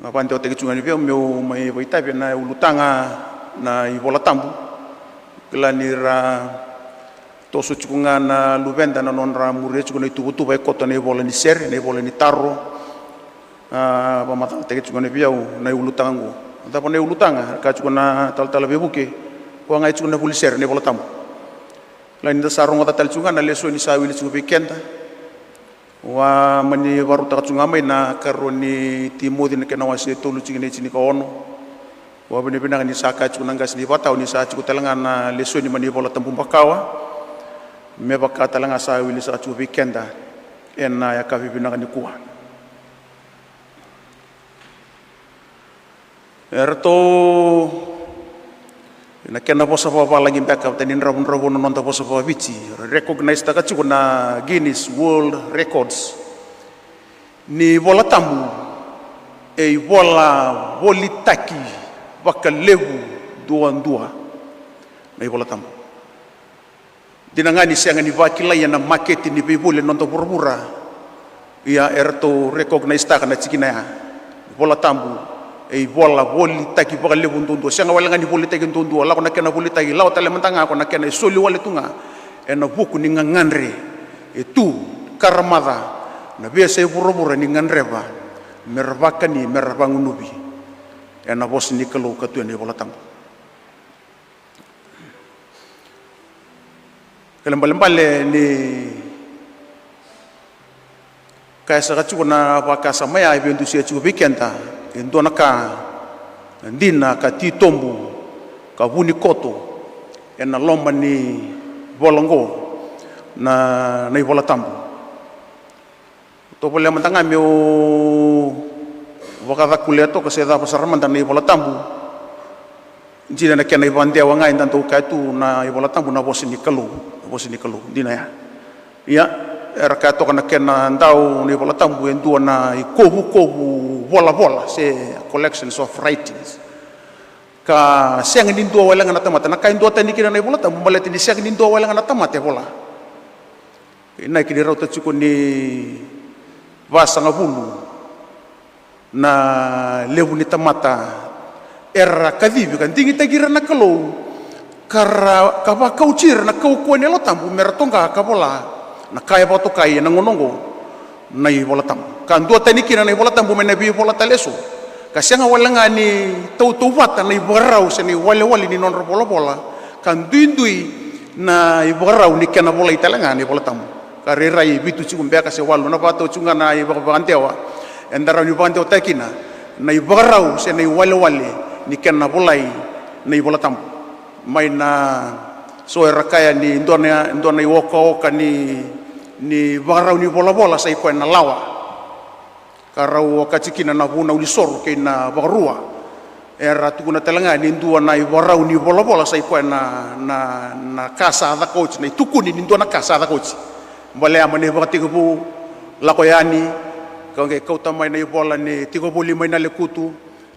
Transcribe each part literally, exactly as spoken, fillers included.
Na vakadewataki tiko ga ni vei au meu mai vakaitavi ena ulutaga na iVola Tabu. Kila ni ra toso tiko ga na luveda na nodra muria tiko na ituvatuva e koto ena ivola ni sere, na ivola ni taro. A vakamacalataki tiko ga ni vei au na iulutaga oqo. Na cava na iulutaga? Ka tiko na talatala veivuke, koya ga e tiko na vuli sere na iVola Tabu. Kila ni da sa rogoca tale tiko ga na lesoni sa wili tiko vei keda. Au a mani vakarautaka tiko ga mai na karua ni Timoci na kena wase e tolu, tikina e tinikaono. Au a vinavinaka ni sa kaya tiko na qase ni vakatawa ni sa tiko tale ga na lesoni mai na iVola Tabu makawa, me vaka tale ga sa wili saka tiko vei keda ena yakavi vinaka nikua. Eratou, ena kena vosa vakavalagi beka vata ni dravudravua na noda vosa vakaviti, recognisetaka tiko na Guinness World Records ni iVola Tabu e ivola volitaki vakalevu duadua. Na iVola Tabu. Dina ga ni sega ni vakilai ena maketi ni veivoli ena noda vuravura. Ia eratou recognisetaka na tikina ya. Vola Tabu e ivola volitaki vakalevu duadua. Sega wale ga ni volitaki duadua, lako na kena volitaki, lawa tale mada ga ko na kena e soli wale tu ga ena vuku ni gagadre e tu, karamaca na veiyasai vuravura ni gadreva me ra vakani, me ra vagunuvi ena vosa ni Kalou ka tu ena iVola Tabu. Kena ibalebale ni kaya saka tiko na vakasama ya e veidusia tiko vei keda e dua na ka dina ka titobu ka vu ni koto ena loma ni vola oqo na, na iVola Tabu. Tovolea mada ga meu vakacakulea toka se cava sara mada na iVola Tabu. Dina na kena ivakadewa ga eda dau kaya tu na iVola Tabu na vosa ni Kalou, na vosa ni Kalou, dina ya. Ia, era kaya toka na kena dau na iVola Tabu e dua na ikovukovu volavola se collections of writings. Ka sega ni dua wale ga na tamata, na ka e duatani kina na iVola Tabu baleta ni sega ni dua wale ga na tamata e vola. Inaki ni rauta tiko ni vasagavulu na levu ni tamata era kacivi ka digitaki ira na Kalou, ka ra, ka vakauti ira na kaukauwa ni Yalo Tabu me ra toqa ka vola na ka e vakatokai ena gauna oqo na iVola Tabu. Ka duatani kina na iVola Tabu mai na veivola tale eso. Ka sega wale ga ni tautauvata na ivakarau se na iwalewale ni nodra volavola, ka duidui na ivakarau ni kena volai tale ga na iVola Tabu. Ka rairai vitu tiko beka se walu na vakatau tiko ga na ivakavakadewa eda rawa ni vakadewataka kina na ivakarau se na iwalewale ni kena volai na iVola Tabu. Mai na so era kaya ni dua na, dua na iokaoka ni, ni vakarau ni volavola sa i koya na lawa. Ka rau okati kina na vunau ni soro kei na vakarua. Era tukuna tale ga ni dua na ivakarau ni volavola sa i koya na, na, na ka sa caka oti, na itukuni ni dua na ka sa caka oti. Balea mai na ivakatekivu, lako yani, ka qai kauta mai na ivola ni tiko voli mai na lekutu,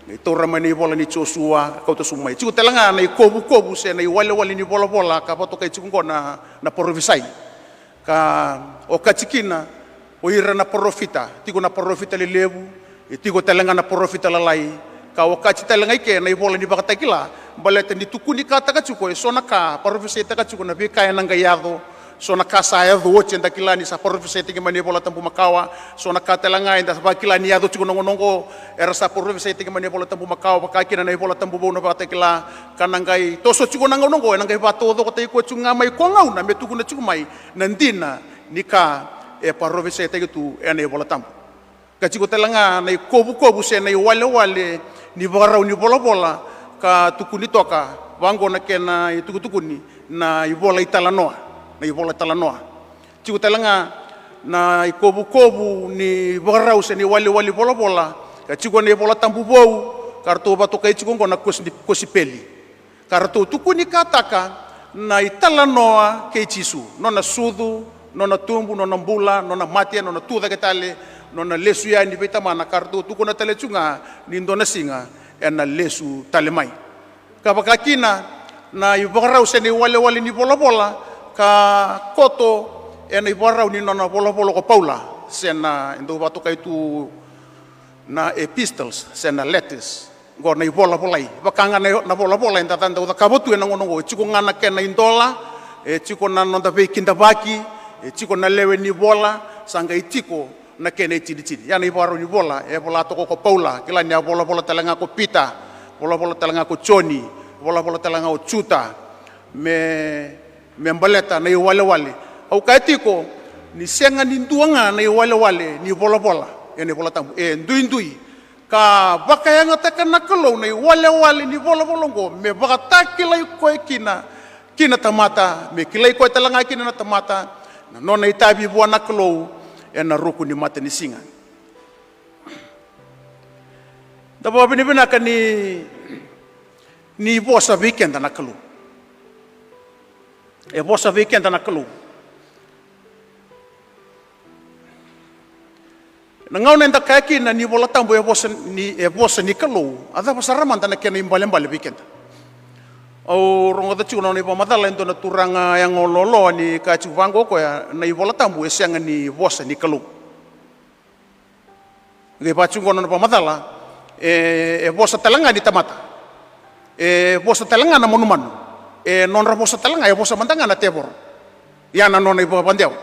qai taura mai na ivola ni Josua, kauta sobu mai. Tiko tale ga na ikovukovu se na iwalewale ni volavola ka vakatokai tiko oqo na, na parofisai. Ka okati kina o ira na parofita, tiko na parofita lelevu, e tiko tale ga na parofita lalai, ka okati tale ga i ke na ivola ni Vakatakila, baleta ni tukunikataka tiko e so na ka, parofisaitaka tiko na veika ena qai yaco, so na ka sa yaco oti eda kila ni sa parofisaitaki mai na iVola Tabu makawa, so na ka tale ga eda vakila ni yaco tiko na gauna oqo, era sa parofisaitaki mai na iVola Tabu makawa, vaka kina na iVola Tabu vou na Vakatakila, ka na qai toso tiko na gauna oqo, ena qai vakataucokotaki koya tiko ga mai ko gauna me tukuna tiko mai na dina ni ka e parofisaitaki tu ena iVola Tabu. Ka tiko tale ga na ikovukovu se na iwalewale ni vakarau ni volavola, ka tukuni toka vaqo na kena itukutukuni, na ivola italanoa, na ivola italanoa. Tiko tale ga na ikovukovu ni vakarau se na iwalewale ni volavola, ka tiko na iVola Tabu vou, ka ratou vakatokai tiko oqo na kosi-, kosipeli. Ka ratou tukunikataka na italanoa kei Jisu, nona sucu, nona tubu, nona bula, nona mate, nona tucake tale, nona lesu yani vei Tamana, ka ratou tukuna tale tu ga ni dua na siga ena lesu tale mai. Ka vaka kina na ivakarau se na iwalewale ni volavola, ka koto ena ivakarau ni nona volavola ko Paula, se na e dau vakatokai tu Na epistles se na letters, oqo na ivolavolai. Vaka ga na, na volavola eda ca dau cakava tu ena gauna oqo, e tiko ga na kena idola, e tiko na noda veikidavaki, e tiko na lewe ni vola, sa qai tiko na kena itinitini. Ia na ivakarau ni vola e vola toka ko Paula, kila ni a volavola tale ga ko Pita, volavola tale ga ko Joni, volavola tale ga o Juta, me me baleta na iwalewale. Au kaya tiko ni sega ni dua ga na iwalewale ni volavola ena iVolatabu, e duidui ka vakayagataka na Kalou na iwalewale ni volavola oqo me vakatakilai koya kina ki na tamata, me kilai koya tale ga kina na tamata na nona itavi vua na Kalou ena ruku ni matanisiga. Da vakavinavinaka ni, ni vosa vei keda na Kalou. E vosa vei keda na Kalou. Na gauna eda kaya kina ni iVolatabu e vosa ni, e vosa ni Kalou, a cava sara mada na kena ibalebale vei keda? Au rogoca tiko na nona ivakamacala e dua na turaga yago loaloa ni kaya tiko vaqo o koya, na iVolatabu e sega ni vosa ni Kalou. Qai vaka tiko qo na nona vakamacala, e, e vosa tale ga ni tamata. E vosa tale ga na manumanu. E nodra vosa tale ga, e vosa mada ga na tevoro. Ia na nona ivakavadewa.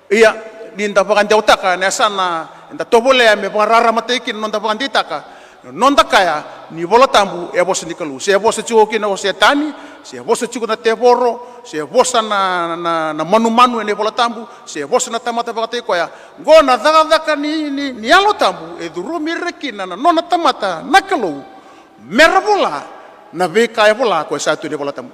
Ia, ni da vakadewataka na yasana eda tovolea me vakararamataki kina na noda vakadeitaka, na noda kaya ni iVolatabu e vosa ni Kalou. Se vosa tiko kina o Setani, se vosa tiko na tevoro, se vosa na, na, na manumanu ena iVolatabu, se vosa na tamata vakataki koya. Qo na cakacaka ni, ni, ni Yalo Tabu e curumi ira kina na nona tamata na Kalou, mera vola na veika e vola ko e sa tu ena iVolatabu.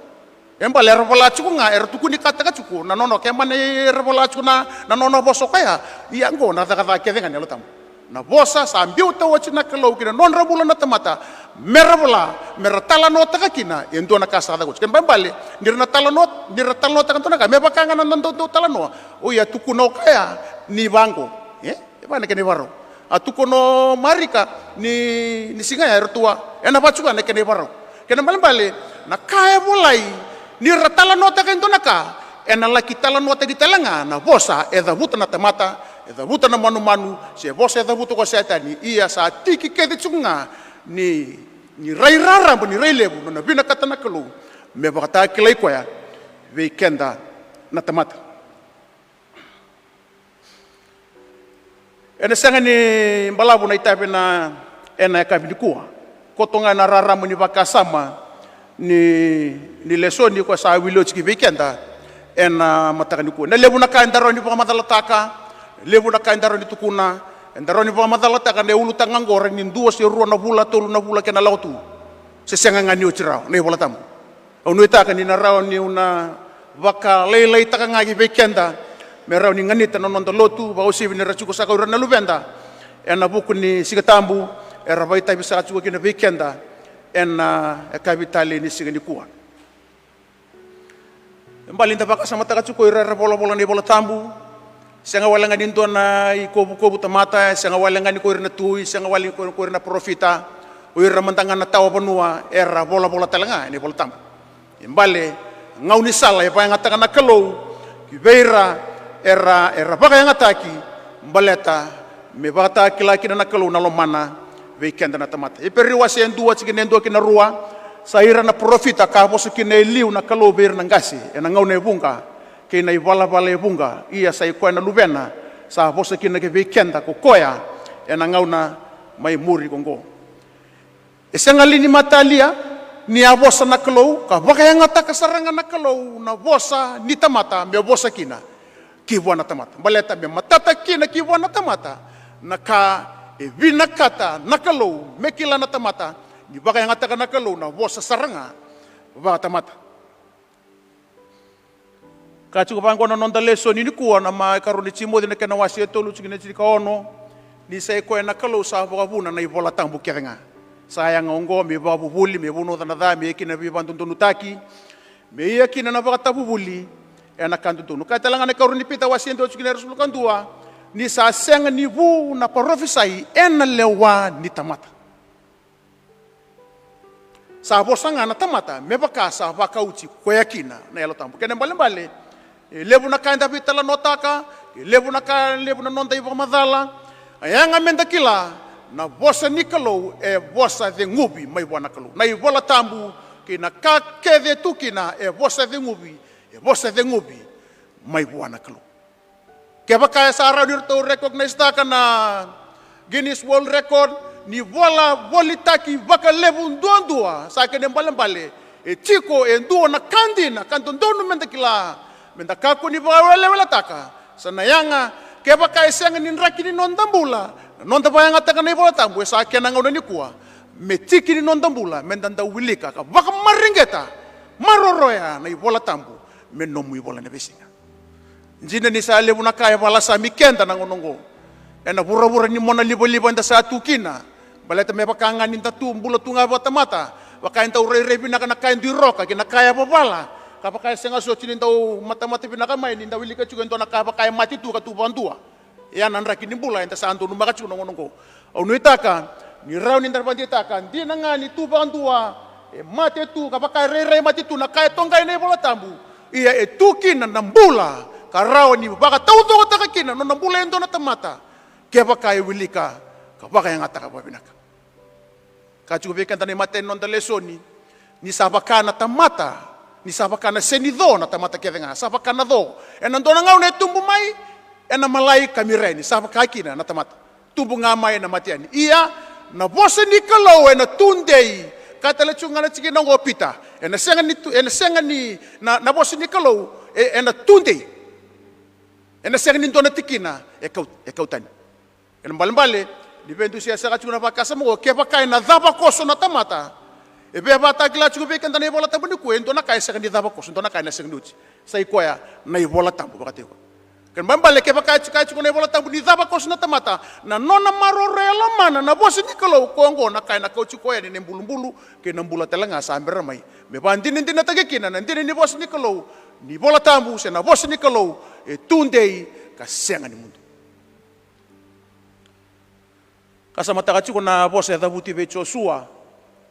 E bale era vola tiko ga, era tukunikataka tiko na nona, ke mani era vola tiko na, na nona vosa o koya. Ia qo na cakacaka kece ga ni Yalo Tabu. Na vosa sa biuta oti na Kalou ki na nodra bula na tamata, mera vola, mera talanoataka kina e dua na ka sa caka oti. Kena ibalebale, ni ra na talanoa, ni ra talanoataka e dua na ka, me vaka ga na noda dau talanoa. O ya tukuna o koya ni vaqo. E? E vaka na kena ivakarau. A tukuna o Marika ni, ni siga ya eratou a, ena vaka tiko ga na kena ivakarau. Kena ibalebale, na ka e volai, ni ra talanoataka e dua na ka, ena laki talanoataki tale ga na vosa e cavuta na tamata, e cavuta na manumanu, se vosa e cavuta ko Setani, ia sa tiki kece tiko ga ni, ni rai raraba, ni rai levu, nona vinakata na Kalou me vakatakilai koya vei keda na tamata. Ena sega ni balavu na itavi ena, ena yakavi nikua. Koto ga ena rarama ni vakasama ni, ni lesoni ko sa wili oti ki vei keda ena mataka nikua. Na levu na ka eda rawa ni vakamacalataka, levu na ka eda rawa ni tukuna, eda rawa ni vakamacalataka na ulutaga oqo, rawa ni dua se rua na vula, tolu na vula kena lako tu. Se sega ga ni oti rawa na iVolatabu. Au nuitaka ni na rawa niu na vakalailaitaka ga ki vei keda, me rawa ni ganita na noda lotu, vakauasivi ni ra tiko saka o ira na luveda ena vuku ni Siga Tabu, era vakaitavi saka tiko kina vei keda ena, e, yakavi tale ni siga nikua. E bale ni da vakasamataka tiko o ira era volavola na iVolatabu, sega wale ga ni dua na ikovukovu tamata, sega wale ga ni ko ira na tui, sega wale ni ko, ko ira na parofita, o ira mada ga na tawa vanua era volavola tale ga ena iVolatabu. E bale, gaunisala e vakayagataka na Kalou ki vei ira era, era vakayagataki, baleta me vakatakila kina na Kalou na lomana vei keda na tamata. Iperiu wase e dua, tikina e dua ki na rua, sa ira na parofita ka vosa kina e liu na Kalou vei ira na qase ena gauna e vuqa, kei na ivalavala e vuqa, ia sa i koya na Luvena sa vosa kina ki vei keda ko koya ena gauna mai muri ko oqo. E sega li ni matalia ni a vosa na Kalou, ka vakayagataka sara ga na Kalou na vosa ni tamata me vosa kina ki vua na tamata? Baleta me matata kina ki vua na tamata na ka e vinakata na Kalou me kila na tamata, ni vakayagataka na Kalou na vosa sara ga vakatamata. Ka tiko vaqo na noda lesoni nikua, na ikarua ni Timoci na kena wase e tolu, tikina e tinikaono, ni sa i koya na Kalou sa vakavuna na iVolatabu kece ga. Sa yaga oqo me ivakavuvuli, me vunauca na ca, me ia kina na veivakadodonutaki, me ia kina na vakatavuvuli ena ka dodonu. Kaya tale ga na ikarua ni Pita wase e dua, tikina e ruasagavulu ka dua, ni sa sega ni vu na parofisai ena lewa ni tamata. Sa vosa ga na tamata me vaka sa vakauti koya kina na Yalo Tabu. Kena ibalebale, e levu na ka eda veitalanoataka, e levu na ka, e levu na noda ivakamacala, e yaga meda kila Na vosa ni Kalou e vosa ceguvi mai vua na Kalou. Na iVola Tabu kei na ka kece e tu kina e vosa ceguvi, e vosa ceguvi mai vua na Kalou. Kevaka e sa rawa ni ratou recognize-taka na Guinness World Record ni vola volitaki vakalevu duadua, sa kena ibalebale e tiko e dua na ka dina ka dodonu meda kila, meda kakua ni vakaweleweletaka. Sa na yaga, kevaka e sega ni draki ni noda bula na noda vakayagataka na iVola Tabu, e sa kena gauna nikua me tiki ni noda bula meda dau wilika ka vakamareqeta, maroroya na iVola Tabu me nomu ivola ena veisiga. Dina ni sa levu na ka e vakalasami keda na gauna oqo ena vuravura ni mona livaliva eda sa tu kina. Baleta me vaka ga ni da tu bula tu ga vakatamata, vaka e dau rairai vinaka na ka e dui roka kei na ka e vavala, ka vaka e sega soti ni dau matamata vinaka mai ni da wilika tiko e dua na ka vaka e mate tu ka tu vakadua. Ia na draki ni bula eda sa donumaka tiko na gauna oqo. Au nuitaka ni rawa ni da vakadeitaka, dina ga ni tu vakadua, e mate tu ka vaka e rairai mate tu na ka e toqai na iVola Tabu. Ia e tu kina na bula ka rawa ni vakataucokotaka kina na nona bula e dua na tamata, kevaka e wilika ka vakayagataka vakavinaka. Ka tiko vei keda na imatai ni noda lesoni, ni sa vaka na tamata, ni sa vaka na senico na tamata kece ga, sa vaka na co. Ena dua na gauna e tubu mai, ena malai ka mira yani, sa vaka kina na tamata. Tubu ga mai, ena mate yani. Ia, na vosa ni Kalou ena tudei. Ka tale tiko ga na tikina oqo o Pita, ena sega ni tu, ena sega ni, na, na vosa ni Kalou e, ena tudei. Ena sega ni dua na tikina e kau, e kau tani. Kena ibalebale ni veidusia saka tiko na vakasama oqo, kevaka ena cava koso na tamata. E via vakatakila tiko vei keda na iVola Tabu nikua e dua na ka e sega ni cava koso, dua na ka ena sega ni oti. Sa i koya na iVola Tabu vakatiko. Kena ibalebale kevaka e tiko, e tiko na iVola Tabu ni cava koso na tamata, na nona maroroya e lomana na vosa ni Kalou, ko oqo na ka ena kauti koya yani na ibulubulu kei na bula tale ga sa bera mai. Me vakadinadinataki kina na dina ni vosa ni Kalou, ni iVola Tabu se na vosa ni Kalou e tudei ka sega ni mudu. Ka sa mataka tiko na vosa e cavuti vei Josua,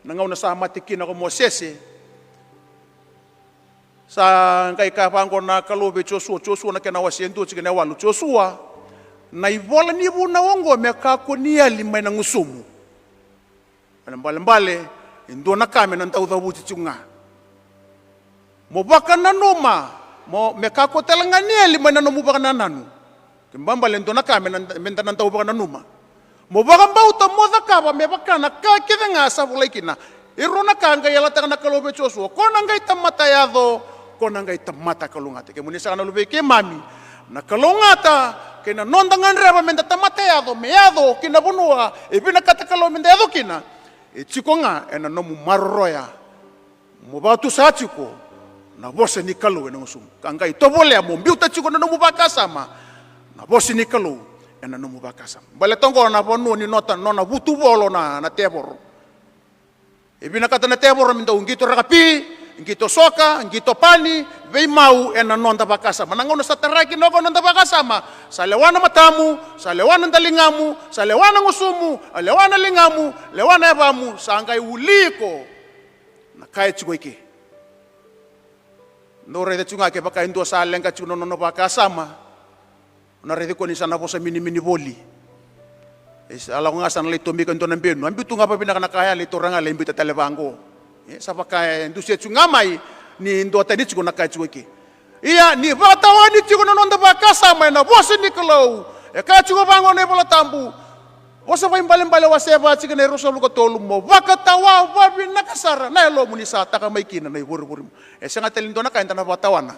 na gauna sa mate kina ko Mosese. Sa qai kaya vaqo na Kalou vei Josua, Josua na kena wase e dua tikina e walu, Josua, na ivola ni vunau oqo me kakua ni yali mai na gusumu. Kena ibalebale e dua na ka me na dau cavuti tiko ga. Mo vakananuma, mo, me kakua tale ga ni yali mai na nomu vakanananu. Kena ibalebale e dua na ka me na, me da na dau vakananuma. Mo vakabauta, mo cakava me vaka na ka kece ga sa volai kina. E rua na ka qai yalataka na Kalou vei Josua, ko na qai tamata yaco, ko na qai tamata kalougata. Kemuni saka na luve i keimami, na kalougata kei na noda gadreva me da tamata yaco, me yaco ki na vanua e vinakata Kalou me da yaco kina, e tiko ga ena nomu maroroya. Mo vakatusa tiko na vosa ni Kalou ena gusumu, ka qai tovolea mo biuta tiko na nomu vakasama na vosa ni Kalou ena nomu vakasama. Baleta oqo na vanua ni nota, nona vutuvolo na, na tevoro. E vinakata na tevoro me dau qito rakapi, qito soka, qito pani, veimau ena noda vakasama. Na gauna sa taraki na oqo noda vakasama, sa lewa na matamu, sa lewa na daligamu, sa lewa na gusumu, a lewa na ligamu, lewa na yavamu, sa qai uli iko na ka e tiko i ke. Dou raica tiko ga kevaka e dua sa leqa tiko na nona vakasama. Na raici koya ni sa na vosa minimini voli. E sa lako ga sa na lai tomika e dua na benu. A biu tu ga vavinaka na ka ya, lai taura ga lai biuta tale vaqo. E sa vaka e dusia tiko ga mai ni duatani tiko na ka e tiko i ke. Ia ni vakatawani tiko na noda vakasama ena vosa ni Kalou. E kaya tiko vaqo na iVola Tabu. Vosa Vakaibalebale wase va tikina e ruasagavulu ka tolu, mo vakatawa vavinaka sara na yalomu ni sa taka mai kina na ivurevure. E sega tale ni dua na ka eda na vakatawana.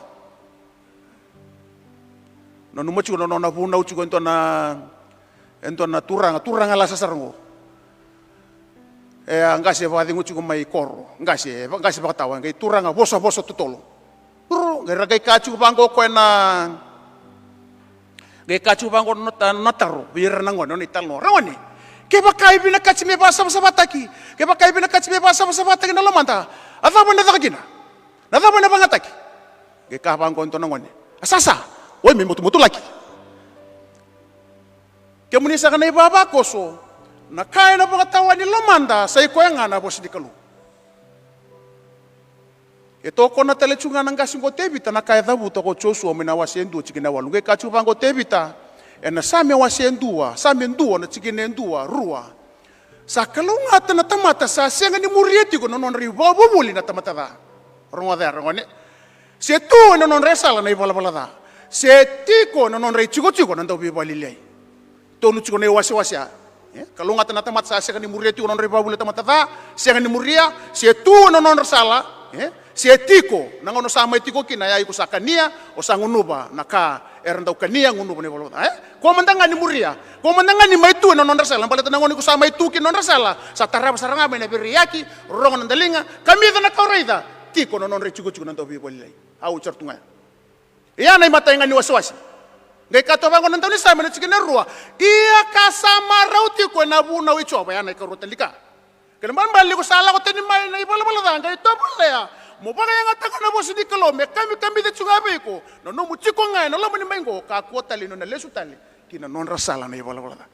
Nanuma tiko na nona vunau tiko e dua na, e dua na turaga, turaga lasa sara oqo. E a qase e vakacegu tiko mai koro, qase, qase vakatawa, qai turaga vosavosa totolo. Ru, qai ra qai kaya tiko vaqo o koya na, qai kaya tiko vaqo na, na taro vei ira na gone, na italanoa. Ra gone, kevaka e vinakati me vakasavasavataki, kevaka e vinakati me vakasavasavataki na lomada, a cava ena caka kina? Na cava ena vakayagataki? Qai kaya vaqo e dua na gone, a sasa, oi me motomoto laki. Kemuni saka na ivavakoso, na ka ena vakatawa ni lomada sa i koya ga na vosa ni Kalou. E tokona tale tiko ga na qase oqo o Tevita na ka e cavuta ko Josua mai na wase e dua tikina e walu. Qai kaya tiko vaqo o Tevita ena Same wase e dua, Same dua na tikina e dua, rua. Sa kalougata na tamata sa sega ni muria tiko na nodra ivakavuvuli na tamata ca. Rogoca ya, rogoca. Se tu ena nodra sala na ivalavala ca, se tiko ena nodra itikotiko na dauveivakaliliai. Tolu tiko na iwasewase ya. E, kalougata na tamata sa sega ni muria tiko na nodra ivakavuvuli na tamata ca, sega ni muria, se tu ena nodra sala, e, se tiko, na gauna sa mai tiko kina, ya iko sa kania, o sa gunuva na ka era dau kania, gunuva na ivalavala ca, e? Kua mada ga ni muria, kua mada ga ni mai tu ena nodra sala, baleta na gauna iko sa mai tu ki na nodra sala, sa tarava sara ga mai na veiraiyaki, rogo na daliga, kamica na ka o raica, tiko na nodra itikotiko na dauveivakaliliai. Au sara tu ga ya. Ia na imatai ga ni wasewase. Qai kaya toka vaqo na daunisame na tikina e rua. Ia ka sa marau tiko ena vunau i Jiova, ia na ikarua tale ni ka. Kena ibalebale ni ko sa lako tani mai na ivalavala ca qai tovolea mo vakayagataka na vosa ni Kalou me kamikamica tiko ga vei iko na nomu tiko ga ena loma ni bai qo, kakua tale ni o na lesu tale ki na nodra sala na ivalavala ca.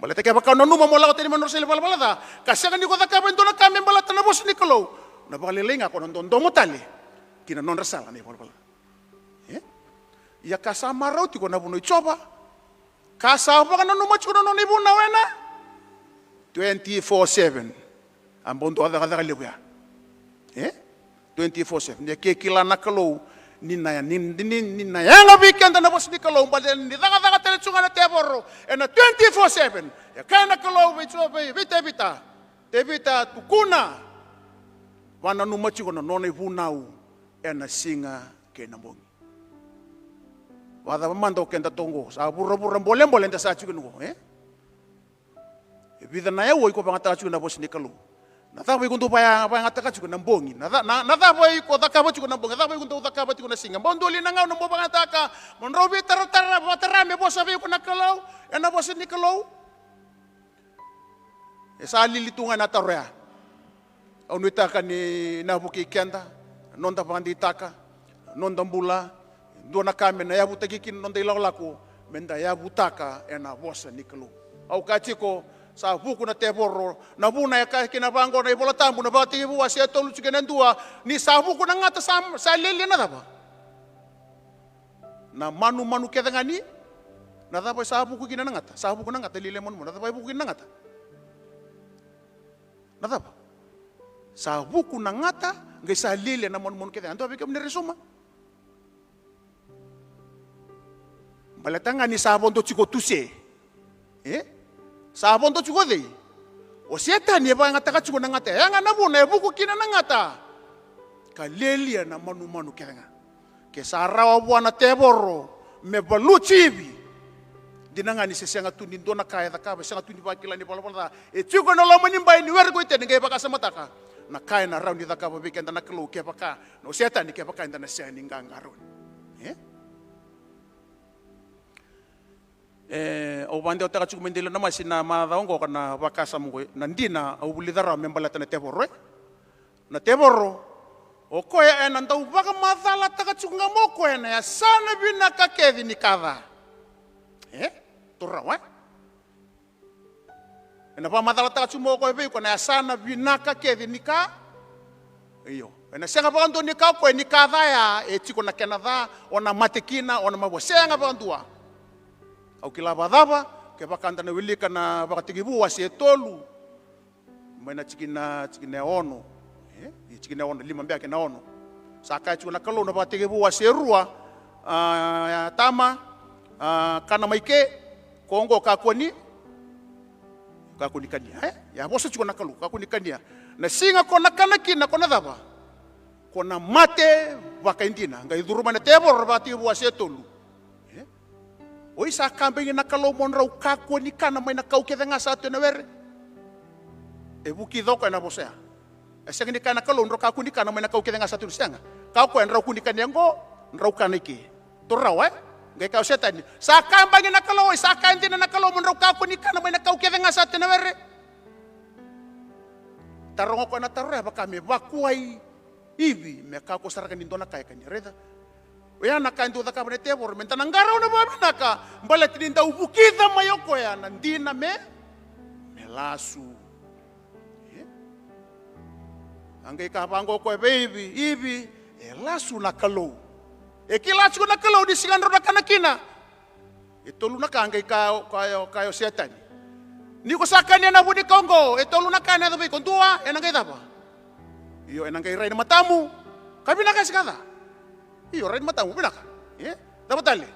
Baleta kevaka o nanuma mo lako tani mai na nodra sala ivalavala ca ka sega ni ko cakava e dua na ka me baleta na vosa ni Kalou, na vakalailai ga ko na dodomo tale ki na nodra sala na ivalavala ca. E? Ia ka sa marau tiko na vunau i Jiova, ka sa vakananuma tiko na nona ivunau ena twenty-four seven. A bau dua cakacaka levu ya. E? Twenty-four seven. Ia ke kila na Kalou ni na, ni, ni, ni, ni na yaga vei keda na vosa ni Kalou, baleta ni cakacaka tale tiko ga na tevoro ena twenty-four seven. Ia kaya na Kalou vei Jiova, vei, vei Tevita. Tevita, tukuna. Vakananuma tiko na nona ivunau ena siga kei na bogi. Vakacava mada o keda toqo, sa vuravura bolebole eda sa tiko kina qo, e? E vica na aua iko vakayagataka tiko na vosa ni Kalou? Na cava iko dau vaya-, vakayagataka tiko na bogi? Na ca-, na, na cava iko cakava tiko na bogi? Na cava iko dau cakava tiko na siga? Bau dua li na gauna mo vakayagataka, mo drau veitaratara, vakatara me vosa vei iko na Kalou ena vosa ni Kalou? E sa lili tu ga ena taro ya. Au nuitaka ni na vukei keda, noda vakadeitaka, noda bula, dua na ka me na yavutaki kina noda ilakolako, me da yavutaka ena vosa ni Kalou. Au kaya tiko, sa vuku na tevoro, na vuna e kaya kina vaqo na iVolatabu, na Vakatekivu wase e tolu tikina e dua, ni sa vuku na gata sa, sa lialia na cava? Na manumanu kece ga ni, na cava e sa vuku kina na gata? Sa vuku na gata, lialia manumanu. Na cava e vuku kina na gata? Na cava? Sa vuku na gata, qai sa lialia na manumanu kece ga. Dua vei kemuni resuma. Baleta ga ni sa vodo tiko tu se. E? Sa vodo tiko cei? O Setani e vakayagataka tiko na gata. Ya ga na vuna e vuku kina na gata ka lialia na manumanu kece ga. Ke sa rawa vua na tevoro me valuti Ivi, dina ga ni se sega tu ni dua na ka e cakava, e sega tu ni vakila ni valavala ca, e tiko ena loma ni bai ni were ko Iteni, qai vakasamataka na ka ena rawa ni cakava vei keda na Kalou kevaka, na, o Setani, kevaka eda na sega ni qaqarauni. E? E, au vakadewataka tiko mai Delainamasi na macawa oqo ka na vakasama oqo, na dina au vulica rawa me baleta na tevoro, e? Na tevoro, o koya ena dau vakamacalataka tiko ga mai o koya na yasana vinaka kece ni ka ca. E? Tou rawa, e? Ena vakamacalataka tiko mai o koya vei iko na yasana vinaka kece ni ka. Io. Ena sega vakadua ni kaya o koya ni ka ca ya e tiko na kena ca, o na mate kina, o na mavoa. Sega vakadua. Au kila vakacava, kevaka da na wilika na Vakatekivu wase e tolu, mai na tikina, tikina e ono. E? Ia tikina e ono, lima beka ki na ono. Sa kaya tiko na Kalou na Vakatekivu wase e rua, a, tama, a, kana mai ke, ko oqo kakua ni, kakua ni kania, e? Ia vosa tiko na Kalou, kakua ni kania. Na siga ko na kana kina ko na cava? Ko na mate vakaidina. Qai curu mai na tevoro, Vakatekivu wase e tolu. E? Oi, sa kaya beka na Kalou mo drau kakua ni kana mai na kau kece ga sa tu ena were? E vukica o koya na vosa ya. E sega ni kaya na Kalou drau kakua ni kana mai na kau kece ga sa tu, sega. Kaya o koya drau kua ni kania qo, drau kana i ke. Tou rawa, e? Qai kaya o Setani, sa kaya beka na Kalou, oi, sa kaya dina na Kalou mo drau kakua ni kana mai na kau kece ga sa tu ena were? Taroga o koya na taro ya vaka me vakuai Ivi me kakua sara ga ni dua na ka e kania, raica? Oya na ka e dau cakava na tevoro, me da na qarauna vakavinaka, baleta ni dau vukica mai o koya na dina me, me lasu. E? A qai kaya vaqo o koya vei Ivi, Ivi, e lasu na Kalou. E kila tiko na Kalou ni siga drau na kana kina. E tolu na ka qai kaya, kaya, kaya o Setani. Ni ko sa kania na vunikau oqo, e tolu na ka ena yaco vei iko. Dua, ena qai cava? Io, ena qai rai na matamu. Ka vinaka, e sega ca? Io, rai na matamu, vinaka. E? Cava tale?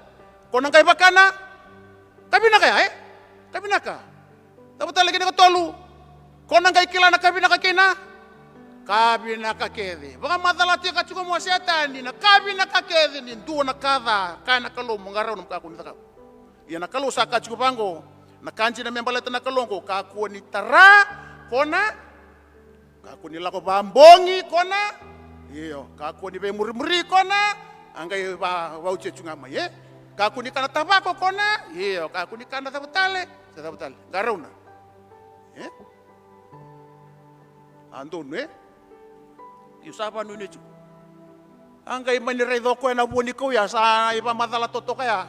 Ko na qai vakana. Ka vinaka ya, e? Ka vinaka. Cava tale kina ka tolu? Ko na qai kila na ka vinaka kei na ka vinaka kece. Vakamacalataka tiko mai o Setani na ka vinaka kece ni dua na ka ca. Kaya na Kalou mo qarauna mo kakua ni cakava. Ia na Kalou sa kaya tiko vaqo, na ka dina me baleta na Kalou oqo, kakua ni tara, ko na, kakua ni lako vabogi, ko na, io, kakua ni veimurimuri, ko na, a qai va, vauci tu ga mai, e? Kakua ni kana tavako, ko na, io, kakua ni kana cava tale, sa cava tale, qarauna. E? A donu, e? Io, sa vanuinui tiko. A qai mani raica o koya na vuanikau ya, sa ivakamacala totoka ya.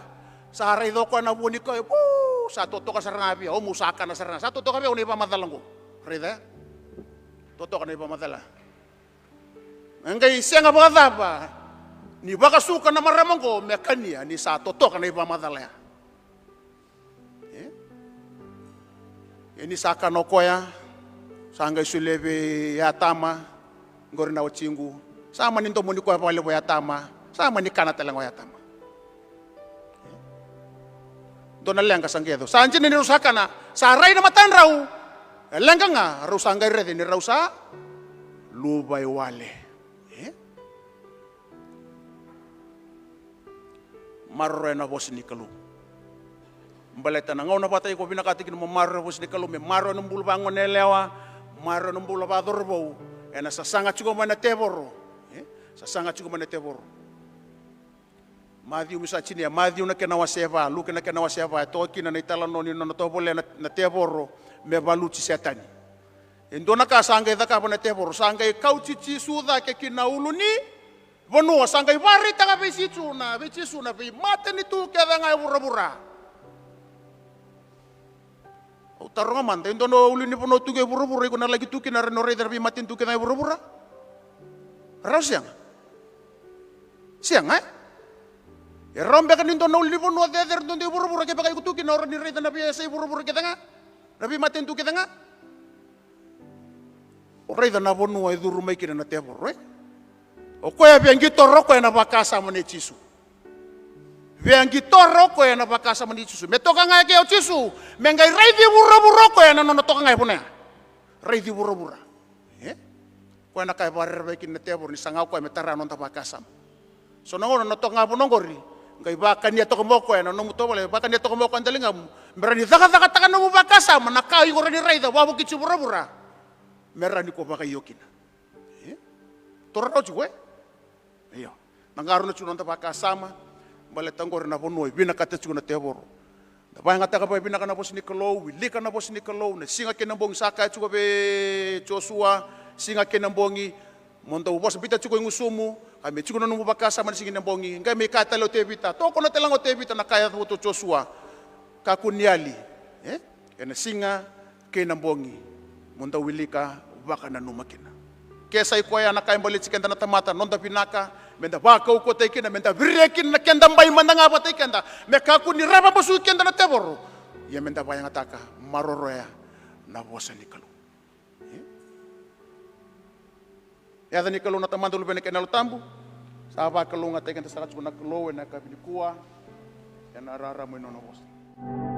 Sa raica o koya na vuanikau ya, vu, sa totoka sara ga vei au, meu sa kana sara ga. Sa totoka vei au na ivakamacala oqo. Raica ya. Totoka na ivakamacala. A qai sega vakacava ni vakasuka na marama oqo me kania, ni sa totoka na ivakamacala ya. E? Ia ni sa kana o koya, sa qai solia vei Atama, qori na watiqu. Sa mani domoni koya vakalevu o Atama, sa mani kana tale ga o Atama. Dua na leqa sa qai yaco. Sa dina ni rau sa kana, sa rai na matadrau. E leqa ga, rau sa qai raica ni rau sa luvawale. E? Maroroya na vosa ni Kalou. Baleta na gauna vata iko vinakata kina mo maroroya na vosa ni Kalou, me maroroya na bula vagoneyalewa, maroroya na bula vacauravou, ena sasaga tiko mai na tevoro. E? Sasaga tiko mai na tevoro. Maciu, me sa tinia, Maciu na kena wase va, Luke na kena wase va, e toka kina na italanoa ni nona tovolea na, na tevoro me valuti Setani. E dua na ka sa qai cakava na tevoro, sa qai kauti Jisu cake ki na ulu ni vanua, sa qai vakaraitaka vei Jisu na, vei Jisu na veimatanitu kece ga e vuravura. Au taroga mada, e dua na ulu ni vanua tu qo e vuravura iko na laki tu kina, rawa ni o raica na veimatanitu kece ga e vuravura? Rawa sega? Sega, e? E rawa beka ni dua na ulu ni vanua cecere duadua e vuravura kevaka iko tu kina, o rawa ni raica na veiyasai vuravura kece ga, na veimatanitu kece ga? O raica na vanua e curu mai kina na tevoro, e? O koya via qitora o koya na vakasama nei Jisu. Via qitora o koya na vakasama nei Jisu. Me toka ga e kea o Jisu, me qai raici vuravura o koya na nona toka ga e vanua ya. Raici vuravura. E? Koya na ka e vakarerevaki kina na tevoro ni saga o koya me tara na noda vakasama. So na gauna na toka ga vanua oqori, qai vakania toka mai o koya na nomu tovolea, vakania toka mai o koya na daligamu, me rawa ni cakacakataka na nomu vakasama, na ka iko rawa ni raica wavoki tiko vuravura, me rawa ni ko vakaio kina. E? Toro rawa tiko, e? Io. Na qarauna tiko na noda vakasama, baleta oqori na vanua e vinakata tiko na tevoro. Da vakayagataka vakavinaka na vosa ni Kalou, wilika na vosa ni Kalou, na siga kei na bogi sa kaya tiko vei Josua, siga kei na bogi, mo dau vosa biuta tiko e gusumu, ka me tiko na nomu vakasama na siga ni bogi, qai mai kaya tale o Tevita, tokona tale ga o Tevita na ka e yaco vata o Josua, kakua ni yali, e? Ena siga kei na bogi, mo dau wilika vakananuma kina. Ke sa i koya na ka e baleti keda na tamata, noda vinaka, me da vakaukauwataki kina, me da viria kina na keda bai mada ga vata kei keda, me kakua ni ravabasuki keda na tevoro. Ia me da vakayagataka, maroroya na vosa ni Kalou. E? Yaca ni Kalou na Tamada, Luvena kei na Yalo Tabu. Sa vakalougatataki keda sara tiko na Kalou ena yakavi nikua, ena rarama ni nona vosa.